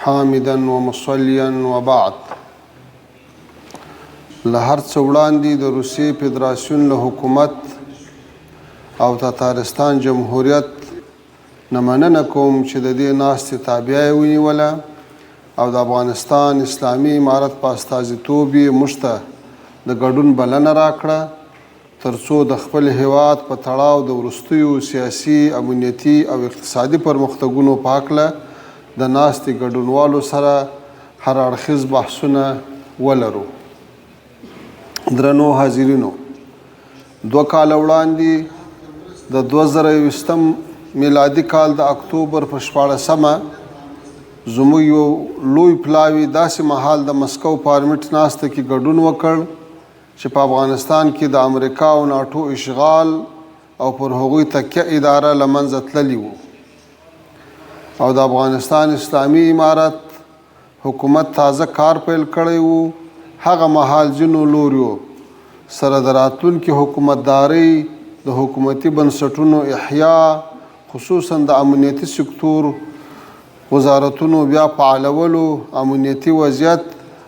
حامدا ومصليا وبعد. له هر څه وړاندې د روسیې فدراسیون له حکومت او تتارستان جمهوریت نه مننه کوم چې د دې ناستې تابیا یې ونیوله او د افغانستان اسلامي امارت په استازیتوب یې موږ ته د ګډون بلنه راکړه، ترڅو د خپل هېواد په تړاو د وروستیو سیاسي، امنیتي او اقتصادي پرمختګونو په هکله د ناستې ګډونوالو سره هر اړخیز بحثونه ولرو. درنو حاضرینو! 2 کاله وړاندې د 2021 میلادي کال د اکتوبر په 16مه زموږ یو لوی پلاوي داسې مهال د مسکو فارمټ ناسته کې ګډون وکړ چې په افغانستان کې د امریکا او ناټو اشغال او پر هغوی تکیه اداره له منځه تللي وو او د افغانستان اسلامي امارت حکومت تازه کار پیل کړی وو. هغه مهال ځینو لوریو سره د راتلونکي حکومتدارۍ، د حکومتي بنسټونو احیا، خصوصا د امنیتي سکتور وزارتونو بیا فعالولو، امنیتي وضعیت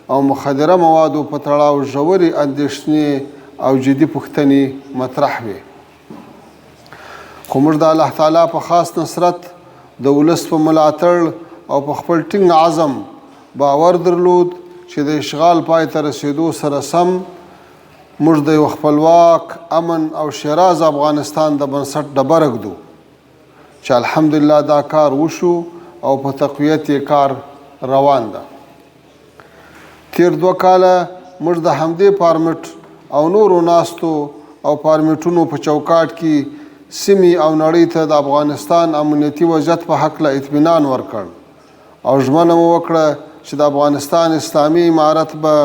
او مخدره موادو په تړاو ژورې اندېښنې او جدي پوښتنې مطرح وې. خو موږ د الله تعالی په خاص نصرت، د ولس په ملاتړ او په خپل ټینګ عزم باور درلود چې د اشغال پای ته رسېدو سره سم موږ د یو خپلواک، امن او شیرازه افغانستان د بنسټ ډبره ږدو، چې الحمدلله دا کار وشو او په تقویت یې کار روان ده. تېر 2 کاله موږ د همدې فارمټ او نورو ناستو او فارمټونو په چوکاټ کې سیمې او نړۍ ته د افغانستان امنیتي وضعیت په هکله اطمینان ورکړ او ژمنه مو وکړه چې د افغانستان اسلامي امارت به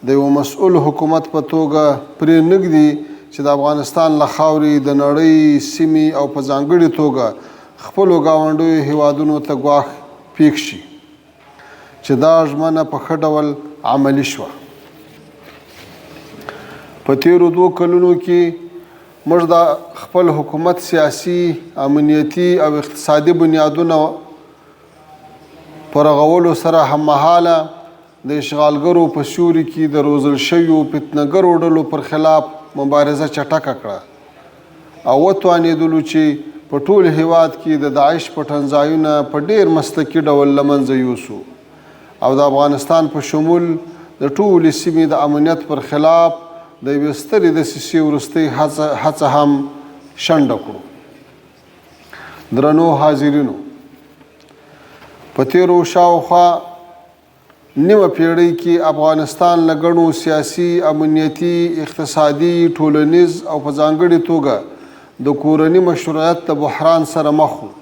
د یو مسؤل حکومت په توګه پرې نه ږدي چې د افغانستان له خاورې د نړۍ، سیمې او په ځانګړي توګه خپلو ګاونډیو هېوادونو ته ګواښ پېښ شي، چې دا ژمنه په ښه ډول عملي شوه. په تېرو 2 کلونو کې موږ د خپل حکومت سیاسي، امنیتي او اقتصادي بنیادونه په رغولو سره هممهاله د اشغالګرو په سیوري کې د روزل شویو فتنهګرو ډلو پر خلاف مبارزه چټکه کړه او وتوانېدلو چې په ټول هېواد کې د داعش پټنځایونه په ډېر مسلکي ډول له منځه یوسو او د افغانستان په شمول د ټولې سیمې د امنیت پر خلاف د یوې سترې دسیسې وروستۍ هڅه هم شنډه کړو. درنو حاضرینو، په تېرو شاوخوا نیمه پیړۍ کې افغانستان له ګڼو سیاسي، امنیتي، اقتصادي، ټولنیز او په ځانګړي توګه د کورني مشروعیت د بحران سره مخ و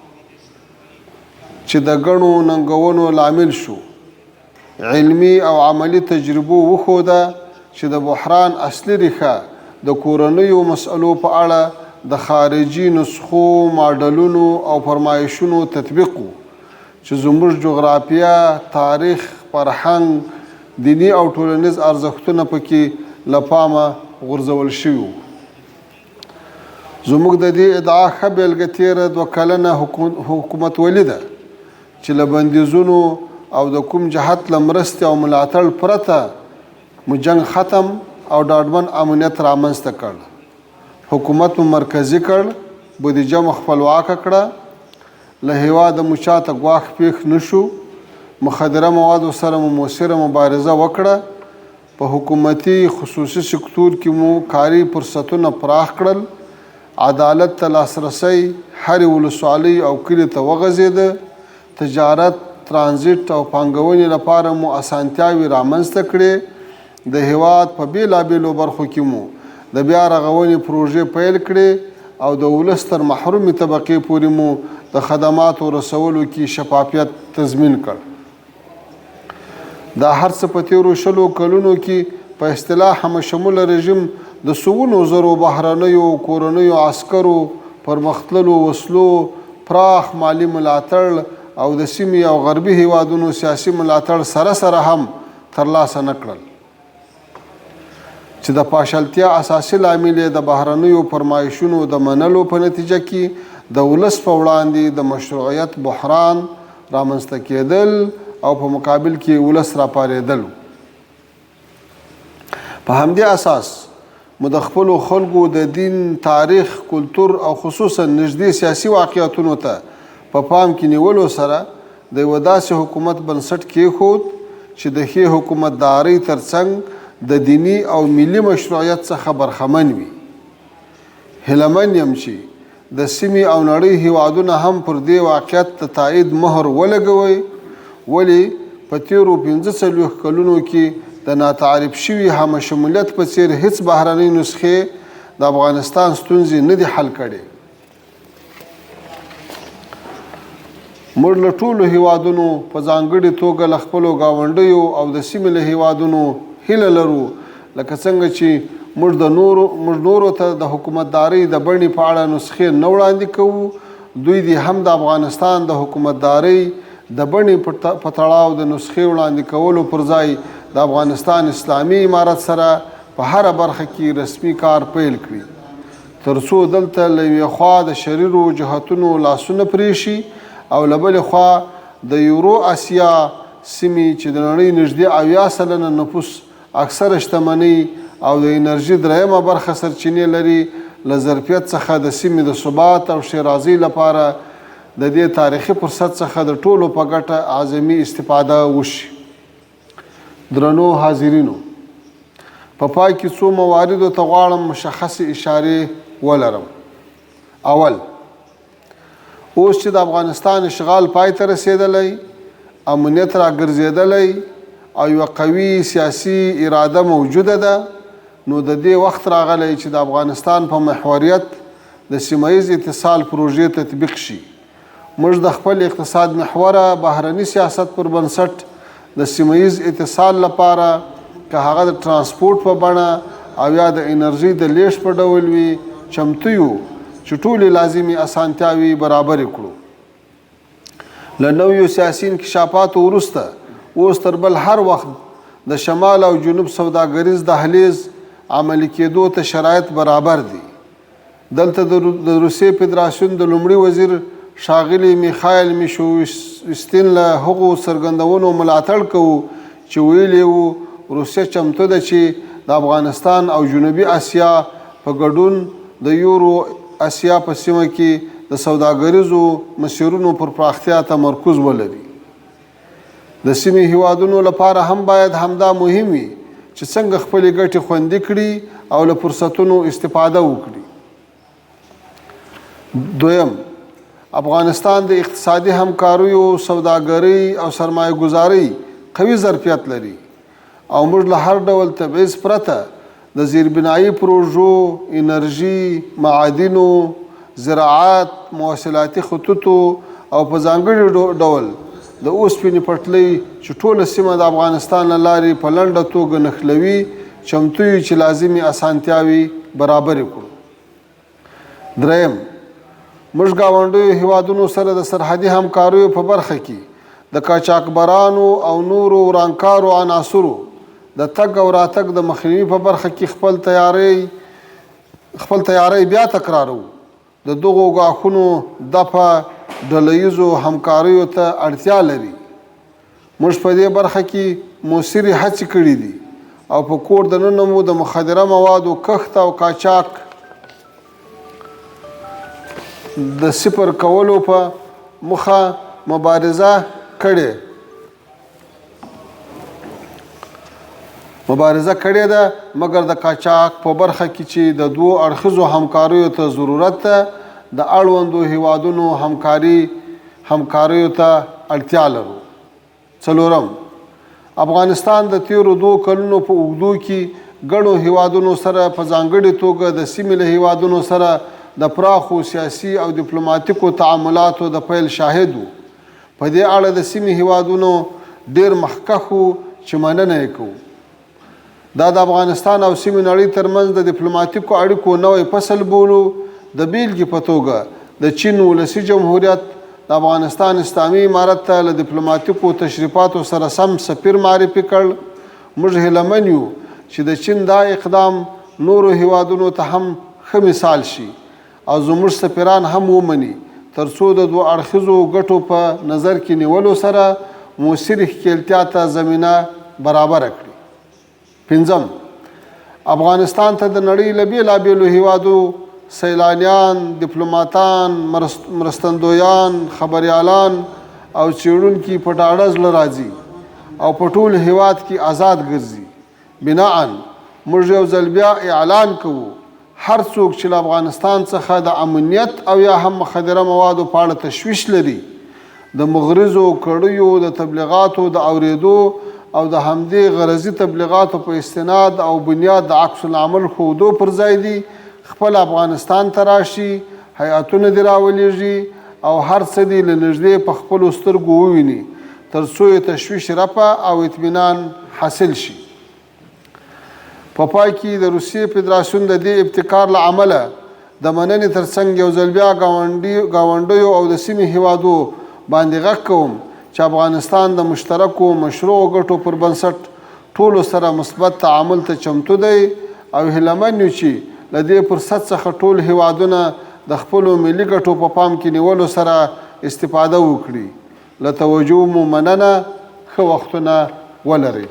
چې د ګڼو ننګونو لامل شو. علمي او عملي تجربو وښوده چې د بحران اصلي ریښه د کورنیو مسئلو په اړه د خارجي نسخو، ماډلونو او فرمایشونو تطبیق و چې زموږ جغرافیه، تاریخ، فرهنګ، دیني او ټولنیز ارزښتونه پکې له پامه غورځول شوي وو. زموږ د دې ادعا ښه بېلګه تېره 2 کلنه حکومتولي ده چې له بندیزونو او د کوم جهت له مرستې او ملاتړ پرته مو جنګ ختم او ډاډمن امنیت رامنځته کړ، حکومت مو مرکزي کړ، بودیجه مو خپلواکه کړه، له هېواده مو چاته ګواښ پېښ نه شو، مخدره موادو سره مو موثره مبارزه وکړه، په حکومتي خصوصي سکتور کې مو کاري فرصتونه پراخ کړل، عدالت ته لاسرسی هرې ولسوالۍ او کلي ته وغځېده، تجارت، ترانزیټ او پانګونې لپاره مو اسانتیاوې رامنځته کړې، د هېواد په بېلابېلو برخو کې مو د بیا رغونې پروژې پیل کړې او د ولس تر محرومې طبقې پورې مو د خدماتو رسولو کې شفافیت تضمین کړ. دا هر څه په تېرو 20 کلونو کې په اصطلاح همه شموله رژیم د سوونو زرو بهرنیو او کورنیو عسکرو، پرمختللو وسلو، پراخ مالي ملاتړ او د سیمې او غربي هېوادونو سیاسي ملاتړ سره سره هم ترلاسه نه کړل، چې د پاشلتیا اساسي لامل یې د بهرنیو فرمایشونو د منلو په نتیجه کې د ولس په وړاندې د مشروعیت بحران رامنځته کېدل او په مقابل کې ولس راپارېدل. په همدې اساس مو د خپلو خلکو د دین، تاریخ، کلتور او خصوصا نږدې سیاسي واقعیتونو ته په پام کې نیولو سره د یوه داسې حکومت بنسټ کېښود چې د ښې حکومتدارۍ ترڅنګ د دیني او ملي مشروعیت څخه برخمن وي. هیله من یم چې د سیمې او نړۍ هیوادونه هم پر دې واقعیت د تایید مهر ولګوي، ولې په تیرو 45 کلونو کې د ناتعریف شوي همه شمولیت په څیر هیڅ بهرنۍ نسخې د افغانستان ستونزې نه دي حل کړې. موږ له ټولو هیوادونو په ځانګړي توګه له خپلو ګاونډیو او د سیمې له هیوادونو هیله لرو، لکه څنګه چې موږ د نورو موږ نورو ته د حکومتدارۍ د بڼې په اړه نسخې نه وړاندې کوو، دوی دې هم د افغانستان د حکومتدارۍ د بڼې په تړاو د نسخې وړاندې کولو پر ځای د افغانستان اسلامي امارت سره په هره برخه کې رسمي کار پیل کړي. تر څو دلته له یوې خوا د شریرو جهتونو لاسونه پرې شي او له بلې خوا د یورو اسیا سیمې چې د نړۍ نږدې 70% نفوس، اکثره شتمنۍ او د انرژي درېیمه برخه سرچینې لري، له ظرفیت څخه د سیمې د ثبات او ښېرازۍ لپاره د دې تاریخي فرصت څخه د ټولو په ګټه اعظمي استفاده وشي. درنو حاضرینو! په پای کې څو مواردو ته غواړم مشخصې اشارې ولرم. اول، اوس چې د افغانستان اشغال پای ته رسېدلی، امنیت راګرځېدلی او یوه قوي سیاسي اراده موجوده ده، نو د دې وخت راغلی چې د افغانستان په محوریت د سیمه ییز اتصال پروژې تطبیق شي. موږ د خپل اقتصاد محوره بهرني سیاست پر بنسټ د سیمه ییز اتصال لپاره که هغه د ترانسپورت په بڼه او یا د انرژۍ د لېږد په ډول وي، چمتو یو چې ټولې لازمې اسانتیاوې برابرې کړو. له نویو سیاسي انکشافاتو وروسته اوس تر بل هر وخت د شمال او جنوب سوداګریز دهلیز عملي کېدو ته شرایط برابر دي. دلته د روسیې فدراسیون د لومړي وزیر ښاغلي میخایل میشوستین له هغو څرګندونو ملاتړ کوو چې ویلي وو، روسیه چمتو ده چې د افغانستان او جنوبي اسیا په ګډون د یورو اسیا په سیمه کې د سوداګریزو مسیرونو پر پراختیا تمرکز ولري. د سیمې هیوادونو لپاره هم باید همدا مهم وي چې څنګه خپلې ګټې خوندي کړي او له فرصتونو استفاده وکړي. دویم، افغانستان د اقتصادي همکاریو، سوداګرۍ او سرمایه ګذارۍ قوي ظرفیت لري او موږ له هر ډول تبعیض پرته د زیربنایي پروژو، انرژي، معادنو، زراعت، مواصلاتي خطوطو او په ځانګړي ډول د اوسپنې پټلۍ چې ټوله سیمه د افغانستان له لارې په لنډه توګه نښلوي، چمتو یو چې لازمې اسانتیاوې برابرې کړو. دریم، موږ ګاونډیو هیوادونو سره د سرحدي همکاریو په برخه کې د قاچاقبرانو او نورو ورانکارو عناصرو د تګ او راتګ د مخنیوي په برخه کې خپل تیاری بیا تکراروو. د دغو ګواښونو دفع ډله ییزو همکاریو ته اړتیا لري. موږ په دې برخه کې موثرې هڅې کړې دي او په کور دننه مو د مخدره موادو کښت او قاچاق د صفر کولو په موخه مبارزه کړې ده، مګر د قاچاق په برخه کې چې د دوو اړخیزو همکاریو ته ضرورت ده، د اړوندو هیوادونو همکاریو ته اړتیا لرو. څلورم، افغانستان د تیرو 2 کلونو په اوږدو کې ګڼو هیوادونو سره په ځانګړې توګه د سیمې له هیوادونو سره د پراخو سیاسي او دیپلوماتیکو تعاملاتو د پیل شاهد و. په دې اړه د سیمې هیوادونو ډېر مخکښ وو چې مننه یې کوو. دا د افغانستان او سیمې نړۍ ترمنځ د دیپلوماتیکو اړیکو نوی فصل بولو. د بیلګې په توګه د چین ولسي جمهوریت د افغانستان اسلامي امارت ته له دیپلوماتیکو تشریفاتو سره سم سفیر معرفي کړ. موږ هیله من یو چې د چین دا اقدام نورو هیوادونو ته هم ښه مثال شي او زموږ سفیران هم ومني، ترڅو د دوه اړخیزو ګټو په نظر کې نیولو سره موثرې ښکېلتیا ته زمینه برابره کړي. پنځم، افغانستان ته د نړۍ له بېلابېلو هېوادو سیلانیان، دیپلوماتان، مرستندویان، خبریالان او څېړونکي په ډاډه زړه راځي او په ټول هېواد کې ازاد ګرځي. بناءً موږ یو ځل بیا اعلان کوو، هر څوک چې له افغانستان څخه د امنیت او یا هم مخدره موادو په اړه تشویش لري، د مغرضو کړیو د تبلیغاتو د اورېدو او د همدې غرضي تبلیغاتو په استناد او بنیاد د عکس العمل ښودو پر ځای دي خپل افغانستان ته راشي، هیئتونه دې راولېږي او هر څه دې له نږدې په خپلو سترګو وویني، تر څو یې تشویش رفع او اطمینان حاصل شي. په پای کې د روسیې فدراسیون د دې ابتکار له امله د مننې ترڅنګ یو ځل بیا ګاونډیو او د سیمې هیوادو باندې غږ کوم چې افغانستان د مشترکو مشروع ګټو پر بنسټ ټولو سره مثبت تعامل ته چمتو دی او هیله من یو چې له دې فرصت څخه ټول هیوادونه د خپلو ملي ګټو په پام کې نیولو سره استفاده وکړي. له توجه مو مننه، ښه وختونه ولرئ.